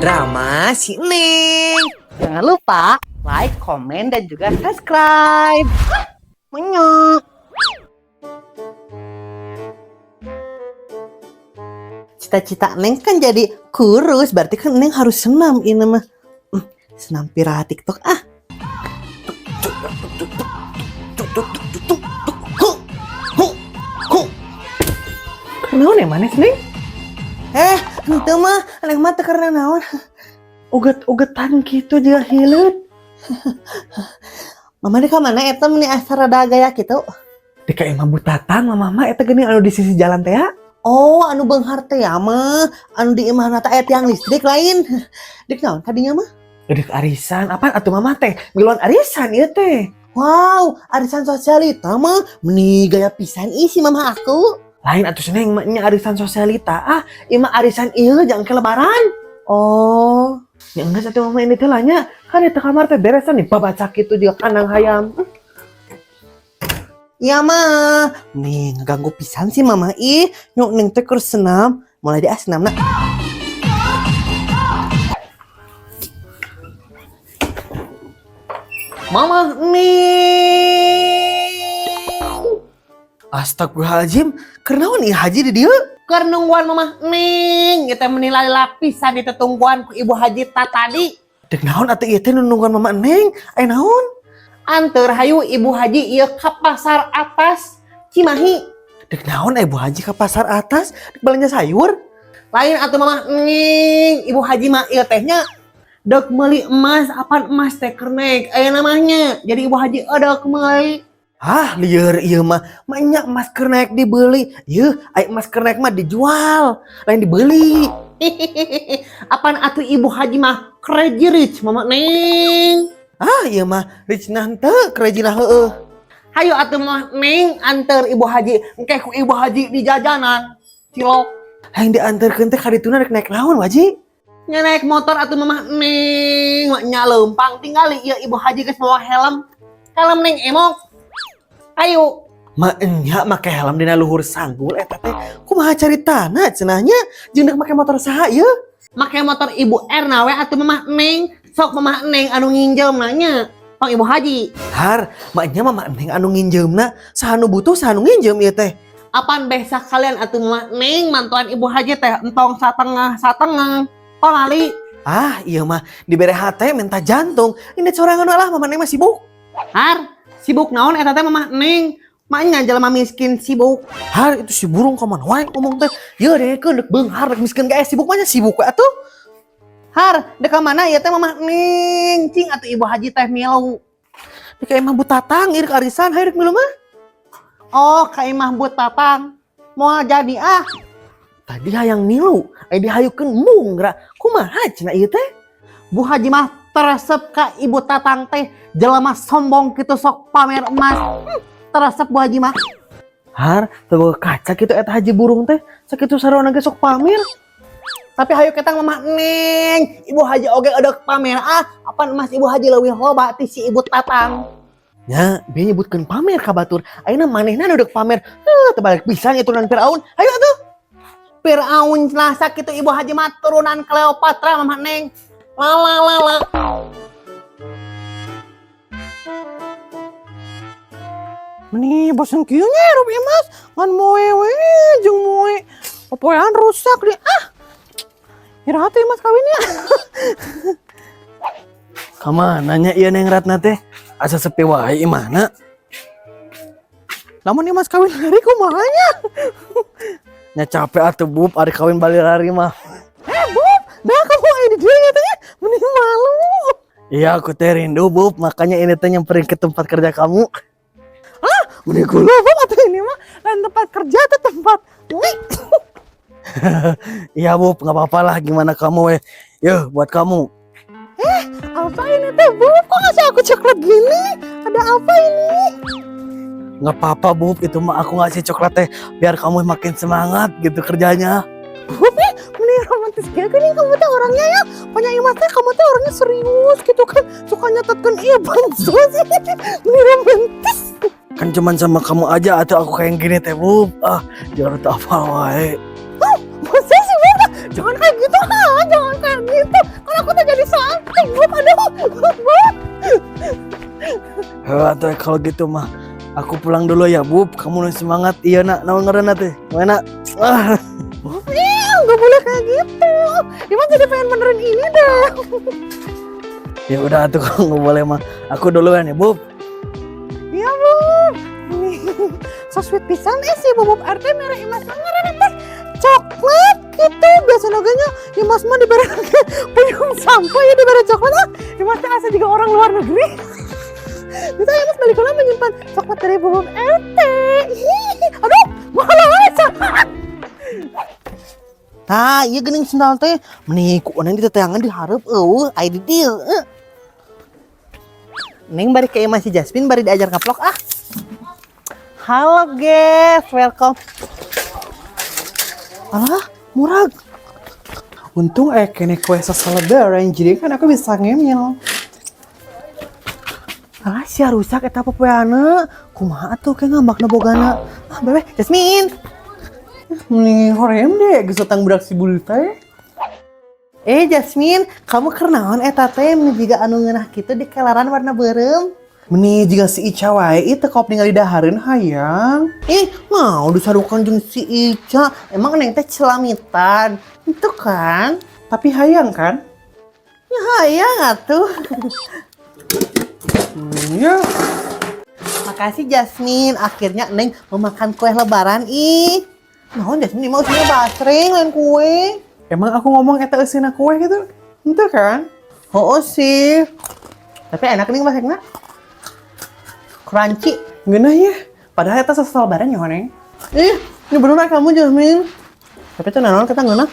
Drama si Neng. Jangan lupa like, komen, dan juga subscribe. Menyok. Cita-cita Neng kan jadi kurus, berarti kan Neng harus senam ini mah. Senam viral TikTok ah. Naon ya manis, Neng? Eh, henteu mah, Neng mah teu karena naon. Uget-ugetan gitu juga hileut. Mama di mana eta meni asa rada gaya kitu? Di ka imah Bu Tatang, mama mah eta geuning anu di sisi jalan teh ya. Oh, anu beunghar teh ya mah, anu di imahna teh aya tiang listrik lain. Dek naon tadinya mah? Dek arisan, apaan atuh mama teh? Miluan arisan ieu teh. Wow, arisan sosialita mah meni gaya pisan ih si mama aku. Lain atuh si Neng mah nya arisan sosialita. Ah, ieu mah arisan ieu jang ke lebaran. Oh, Ya enggak satu mama ini teh lah nya. Kan eta kamar teh beresan nih babaca kitu juga kandang hayam. Iya mah. Nih ngeganggu pisan sih mama ih. Nyok Neng teh keur senam, mulai di senam nak. Mama Neng. Astagfirullahaladzim, kenaon ieu haji di dieu? Keur nungguan mama Neng, ieu teh meni lapisan di tetungguan ku Ibu Haji ta tadi. Dek naon atuh ieu teh nu nungguan mama Neng? Aya naon? Anteur hayu Ibu Haji ieu ka pasar atas Cimahi. Dek naon Ibu Haji ka pasar atas? Dek belanja sayur? Lain atuh mama Neng, Ibu Haji mah ieu teh nya dek meuli emas, apaan emas teh keur naik aya namanya. Jadi Ibu Haji dek meuli. Ah, lieur ieu mah. Manya emas keur naik dibeli. Yeuh, aya emas keur naik mah dijual, lain dibeli. Apaan atuh Ibu Haji mah crazy rich mama Neng. Ah, ieu mah rich nah henteu, crazy nah heueuh. Hayu atuh mama Neng anter Ibu Haji, engke ku Ibu Haji di jajanan. Cilok. Hayang dianterkeun teh ka dituna rek naik naon, Haji? Nya naik motor atuh mama Neng, nya leumpang tinggali ieu Ibu Haji geus mawa helm. Helm Neng emok. Ayo. Maenya make helm dina luhur sanggul eta teh. Kumaha caritana cenah nya? Jeung dek make motor saha ieu? Make motor Ibu Erna we atuh mama Neng. Sok mama Neng anu nginjem nanya. Pang Ibu Haji. Har, maknya mama Neng anu nginjeumna, saha nu butuh saha nu nginjem ieu teh. Apaan besah kalian atuh mama Neng mantuan Ibu Haji teh entong satengah satengah. Pangali. Ah, iya mah dibere hate minta jantung. Ini sorangan lah mama Neng mah sibuk. Har, sibuk naon eta teh mama Neng? Maknya jelema miskin sibuk. Har, itu si burung ka mana wae ngomong teh. Yeuh dengekeun dek beunghar dek miskin gae sibuk mah nya sibuk we atuh. Har, dek ka mana ieu teh mama Neng? Cing atuh Ibu Haji teh milu. Dek ka imah Bu Tatang ieu rek arisan hayu rek milu mah. Oh, ka imah Bu Tatang. Moal jadi ah. Tadi hayang milu, aya dihayukeun mung geura. Kumaha cenah ieu teh? Bu Haji mah teresep ka Ibu Tatang teh jelema sombong kitu sok pamer emas. Teresep Bu Haji mah. Har, teu boga kaca kitu eta haji burung teh. Sakitu sarua ge sok pamer. Tapi hayu ketang mama Neng, Ibu Haji oge edek pamer ah, apaan emas Ibu Haji leuwih loba ti si Ibu Tatang. Nya, bieu nyebutkeun pamer ka batur. Ayeuna manehna nu deuk pamer. Heuh, teu balik pisan ieu turunan Firaun. Hayu atuh. Firaun cenah sakitu Ibu Haji mah turunan Cleopatra mama Neng. La la la la. Meni bosen kieu nya hirup Imas ngan moe we jeung moe. Popoean rusak di ah. Iraha teh Imas kawin ya. Kamana nya ieu Neng Ratna teh? Asa sepi wae imahna. Lamun Imas kawin lari kumaha nya? Nya capek atuh Bub, ari kawin bali lari mah. Bub, dah kamu aya di dieu nya teh meni malu. Iya, aku teh rindu Bub, makanya ini teh nyamperin ke tempat kerja kamu. Ah, meni gula Bub atuh ini mah lain tempat kerja atau tempat. Iya Bub, nggak apa-apa lah gimana kamu weh. Yuh, buat kamu. Apa ini teh Bub? Kok ngasih aku coklat gini? Ada apa ini? Nggak apa-apa Bub, itu mah aku ngasih coklat teh biar kamu makin semangat gitu kerjanya. Bub nih, meni romantis gitu nih kamu teh orangnya ya. Punya Imas teh kamu teh orangnya serius gitu kan. Suka nyatetkeun iya bansos sih. Meni romantis. Kan cuman sama kamu aja atau aku kayak gini teh Bub. Ah, jangan apa wae. Masa sih Bub? Jangan kayak gitu, ah. Jangan kayak gitu. Atuh kalau gitu mah aku pulang dulu ya, Bub. Kamu nu semangat. Iya, nak. Naon ngaranna teh? Mana? Ah. Ih, nggak boleh kayak gitu. Imas jadi pengen benerin ini deh. Ya udah atuh kalau nggak boleh mah. Aku duluan ya, Bub. Iya, Bub. Nih, so sweet pisan eh si Bubub RT mere Imas ngaranna teh coklat gitu. Biasa noganya Imas mah diberi puyung sampo ya diberi coklat. Ah, Imas teh asa juga orang luar negeri. Bisa Imas balik ulang menyimpan coklat dari Bubub RT. Aduh, mahal aja. Tah, ieu geuning sendal teh. Meni ku oneng diteteangan di hareup euweuh aya di dieu. Neng bari ke imah si Jasmine bari diajar ngevlog ah. Halo guys, welcome. Alah, murag. Untung kene kue seselebaran, jadi kan aku bisa ngemil. Alah, sia rusak eta popoeana. Kumaha atuh ke ngambakna bogana. Ah, bebe, Jasmine. Mending hoream deh, geus datang budak si bulu teh. Eh Jasmine, kamu keur naon eta teh meni jiga anu ngeunah kitu di kelaran warna beureum? Meni jiga si Ica wae itu kop ningali dahareun hayang. Ih, mau disarukan jeung si Ica. Emang neng teh celamitan. Itu kan? Tapi hayang kan? Ya hayang atuh. Ya. Makasih Jasmine, akhirnya Neng mau makan kue lebaran ih. Naon Jasmine mau sini basreng lain kue. Emang aku ngomong eta eusina kue gitu? Itu kan? Oh, sih. Tapi enak nih basrengna. Crunchy. Ngeunah ya. Padahal eta seselebaran ya, Neng. Ih, ini bener kamu Jasmine. Tapi itu naon kata ngeunah.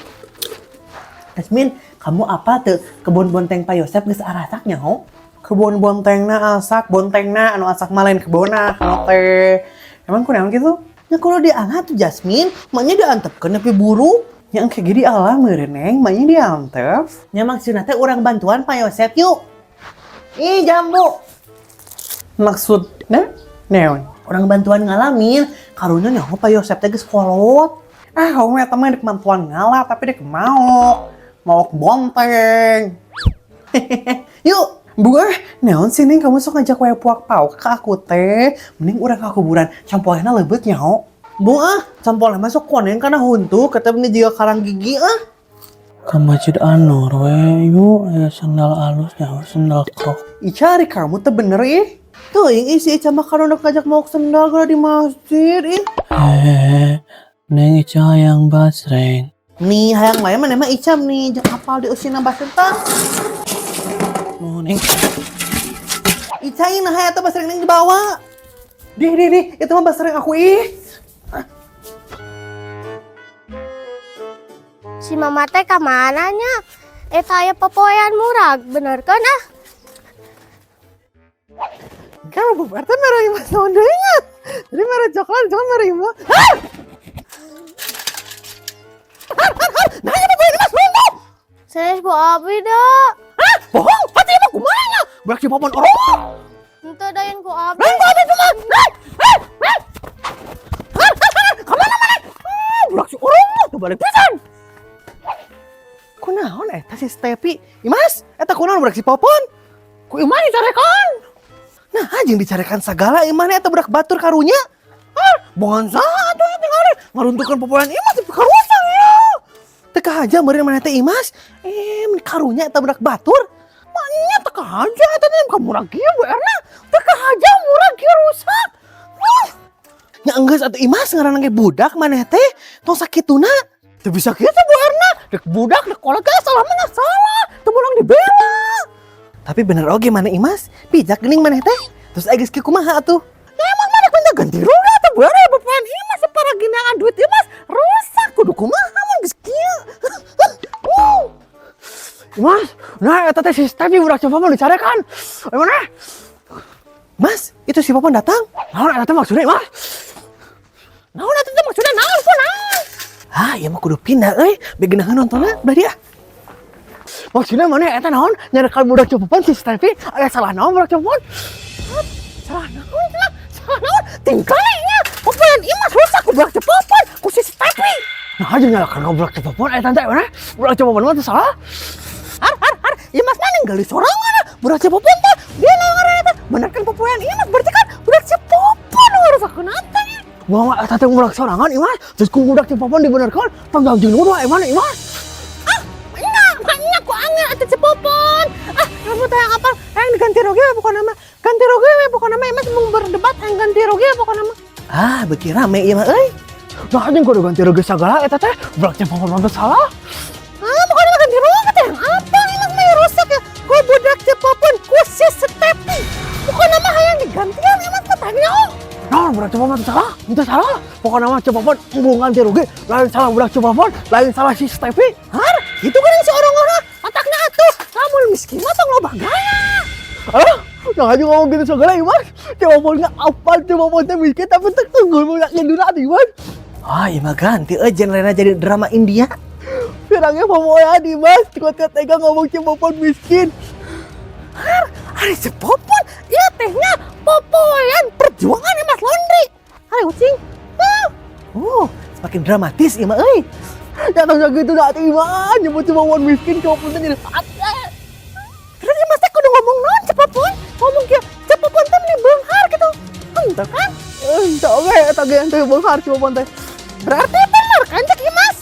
Jasmine, kamu apa tuh kebun bonteng Pak Yosep geus arasak nyaho? Kebun bontengna asak, bontengna anu asak mah lain kebonna, anu teh. Emang kunaon gitu? Ya kalau diala tuh Jasmine, maknya diantepkeun nepi buru. Yang kayak gini ala meureun Neng, maknya diantep. Nya maksudna teh urang bantuan Pak Yosep yuk. Ih, jambu. Maksudna naon? Urang bantuan ngalamin, karunya nyaho Pak Yosep teh geus kolot. Ah, kamu eta mah dek bantuan ngala tapi dek maok. Maok bonteng. Yuk. Bu ah, naon sih Neng kamu sok ngajak wae puak pauk ke aku teh. Mending urang ka kuburan, campoehna leubeut nyaho. Bu ah, sampolnya masuk koneng karena huntu, ketemu juga karang gigi ah. Ke Masjid An-Nur we yuk, ya sendal alus ya, sendal krok. Ica ari kamu teh bener ih. Tuh, yang isi Ica mah karena ngajak mau sendal gara di masjid ih. Hehehe, Neng Ica hayang basreng. Nih, hayang wae mana mah Ica nih, jeung apal di usina basreng tah. Oh, Neng. Ica ini nah eta basreng neng dibawa. Dih, dih, dih, itu mah basreng aku ih. Si mama teh kemana nya? Eh saya popoean murag, bener kan ah? Kan Bu RT merah Imas naon deui nya. Jadi merah coklat, coklat merah Imas. Ah! Nah, ya popoean Imas belum. Saya Bu Abi dah. Hah? Bohong, pasti emang kumaha nya? Budak si Popon orok. Ente dayan ku Abi. Lain ku Abi cuma. Hei, hei, hei. Kamana mana? Budak si orok, tuh balik pisan. Kunaon eta si Stepi? Imas, eta kunaon budak si Popon? Ku Imas dicarekan. Nah, jeung dicarekan sagala Imas eta budak batur karunya. Ah, bongan saha atuh tinggal ngaruntukeun popoean Imas tapi karusak ya. Teu kahaja meureun maneh teh Imas. Eh, mun karunya eta budak batur. Maknya teu kahaja eta teh ka murag kieu Bu Erna. Teu kahaja murag kieu rusak. Ah, Nya enggeus atuh Imas ngaranna ge budak maneh teh. Tong sakituna. Teu bisa kitu Bu Erna. Dek budak dek kolot ge salah mah salah. Teu meunang dibela. Tapi bener oge maneh Imas, bijak geuning maneh teh. Terus geus kieu kumaha atuh? Ya emang mana minta ganti rugi atuh Bu Erna popoean Imas separa ginangan duit Imas rusak kudu kumaha mun geus kieu. Mas, nah eta teh si Stevi budak coba mau dicarekan. Mana? Mas, itu si Popon datang. Naon eta teh maksudnya, Mas? Naon eta teh maksudnya naon pun naon? Ah, ieu mah kudu pindah euy. Begenahan nontonnya belah dia. Maksudnya mana eta naon? Nyarekan budak copopon si Stevi, aya salah naon budak copopon? Salah naon cenah? Salah naon? Tinggalnya. Popoean Imas rusak ku budak copopon ku si Stevi. Nah, aja nyalakan ka budak copopon eta teh mana? Budak copopon mah teu salah. Har har har, Imas mah ninggali sorangan budak copopon teh. Dia naon ngaranna teh? Bener kan popoean ieu mah berarti kan budak si Popon nu ngarusakeun teh. Wah, eta teh budak sorangan Imas. Terus ku budak si Popon dibenerkeun, tong jauh jeung nu emang Imas. Ah, nya, nya ku angin atuh si Popon. Ah, kamu teh yang apa? Yang diganti rugi we pokona mah. Ganti rugi we pokona mah Imas mau berdebat yang ganti rugi we pokona mah. Ah, beuki rame ieu mah euy. Nah, anjing kudu ganti rugi sagala eta teh. Budak si Popon mah salah. Ah, pokoknya mah ganti rugi teh yang apa? Imas mah yang rusak ya. Ku budak si Popon, ku si Stepi. Pokoknya mah hayang digantian Imas mah tanya. Nah, budak si Popon teh salah, itu salah. Pokoknya mah si Popon embung ganti rugi, lain salah budak si Popon, lain salah si Stepi. Har, itu kan yang si orang-orang otaknya atuh. Lamun miskin mah tong loba gaya. Ah, nah aja ngomong gitu segala Imas. Si Popon nggak apa, si Popon teh miskin tapi teh tunggul budak ngedura Imas. Ah, ieu mah ganti euy genrena jadi drama India. Pirangnya popoean Imas, kuat tega ngomong si Popon miskin. Har, ari si Popon, ieu tehnya popoean perjuangan Imas Laundry. Hari ucing. Ah, Oh, semakin dramatis ieu mah euy. Ya tong gitu dah Imas, nyebut si Popon miskin, si Popon teh jadi hati. Terus Imas teh kudu ngomong naon si Popon? Ngomong kieu, si Popon teh meni beunghar gitu. Henteu kan? Entah oke, eta ge ente beunghar si Popon teh. Berarti bener kan cek Imas?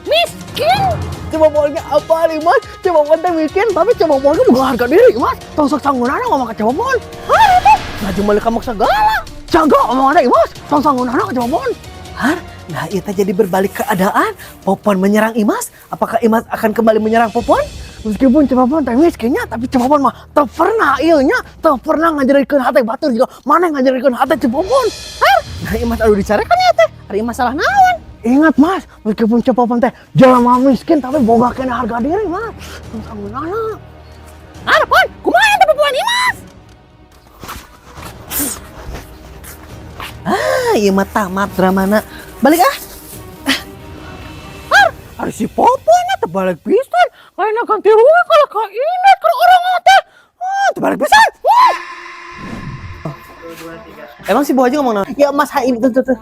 Miskin. Si Poponnya apa nih Mas? Si Popon teh miskin, tapi si Popon bukan harga diri Mas. Tong sok sanggunana ngomong ke si Popon. Har itu. Nah cuma kamu segala. Jaga omongannya Imas, tong sanggunana ke si Popon. Har, nah itu jadi berbalik keadaan. Popon menyerang Imas, apakah Imas akan kembali menyerang Popon? Meskipun si Popon teh miskinnya, tapi si Popon mah teu pernah ieu nya, teu pernah ngajarikeun hate batur juga. Mana ngajarikeun hate si Popon? Har, Nah Imas aduh dicarekan kan ya teh. Ari masalah naon? Ingat Mas, meskipun si Popon teh jelema miskin tapi boga keneh harga diri Mas. Tong sanggunana. Har, Pon, kumaha teh popoean Imas? Ah, ieu mah tamat dramana. Balik ah. Har, ari si Popon teh balik pisan. Kayaknya ganti rugi kalau ka inet keur urang teh. Ah, teu balik pisan. Wah. Emang si Bu Haji ngomong naon? Ya Mas HI tuh tuh tuh.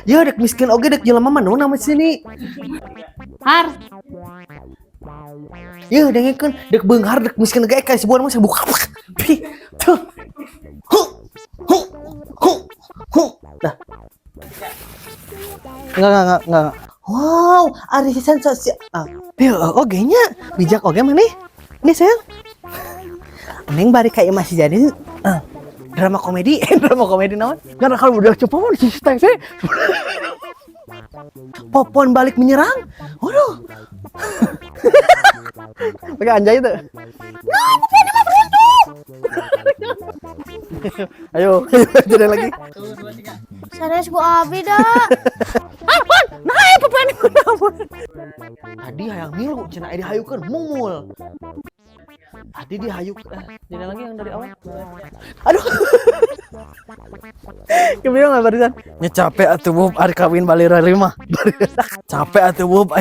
Ya dek miskin oge dek jelema mah naon nama sini. Har, Ya dengekeun dek beunghar dek miskin ge ka si Bu mah buka. Pi. Tuh. Hu. Hu. Hu. Hu. Dah. Enggak. Wow, ari sensasi. Ah, pieu oge nya bijak oge maneh. Ini sayang. Neng bari kayak masih jadi drama komedi, drama komedi naon? Karena kalau udah si Popon si Stefi. Popon balik menyerang. Waduh. Pakai anjay itu. Nah, Popon Imas runtuh. Ayo, jadi lagi. Sanes ku abi dah. Har, Pon, nah ya popoean naon? Tadi hayang milu cenah aya dihayukeun mumul. Tadi dihayuk jadi lagi yang dari awal. Aduh. Kebilang nggak barusan? Nya capek atuh Bub, ari kawin balira lima. Capek atuh Bub.